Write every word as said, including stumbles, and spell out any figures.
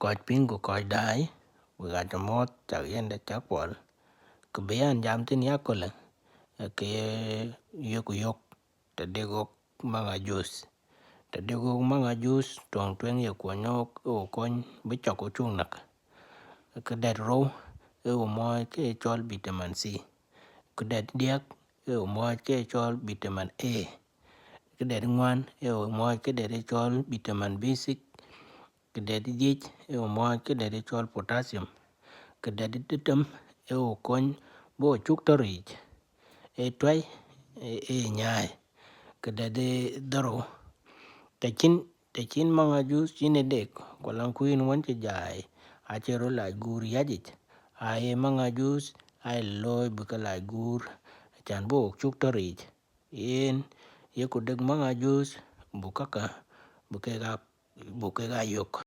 Kɔc piŋ ku kɔc daai, wek aca muɔ̈ɔ̈th, cak yɛn de cak puɔl. Kë bï yɛn jam thïn ya köölë, ke yeku yök tɛ̈ dek ɣok maŋ ajuth. Tɛ̈ dek ɣok maŋ ajuth, töŋ tueŋ ye kuɔny ɣok, ë ɣo kony bï cɔk ku cuk näk. Kë dɛ̈t rou, ë ɣo muɔɔc kë cɔl vitamin C. Kë dɛ̈t diäk, ë ɣo muɔɔc kë cɔl vitamin A. Kë dɛ̈t ŋuan, ë ɣo muɔɔc kë dɛ̈t cɔl vitamin B six. Kë dɛ̈t dhiëc, ë ɣo muɔɔc kë dɛ̈t cɔl potassium. Kë dɛ̈t dhetem, ë ɣo kony bï ɣo cuk tɔ̈ riic. Ë tuɛi, ë, ë nyaai. Kë dɛ̈t dhorou, tɛ̈ cïn, tɛ̈ cïn maŋ ajuth cïn ë dek, ku lɔŋ ku yïn wën cï jai, acie rot lac guur yäc yic. Aye maŋ ajuth, aye looi bï ke lac guur, acän bï ɣok cuk tɔ̈ riic. Yen, yeku dek maŋ ajuth, buk käkkä, buk kek a, buk kek a yök.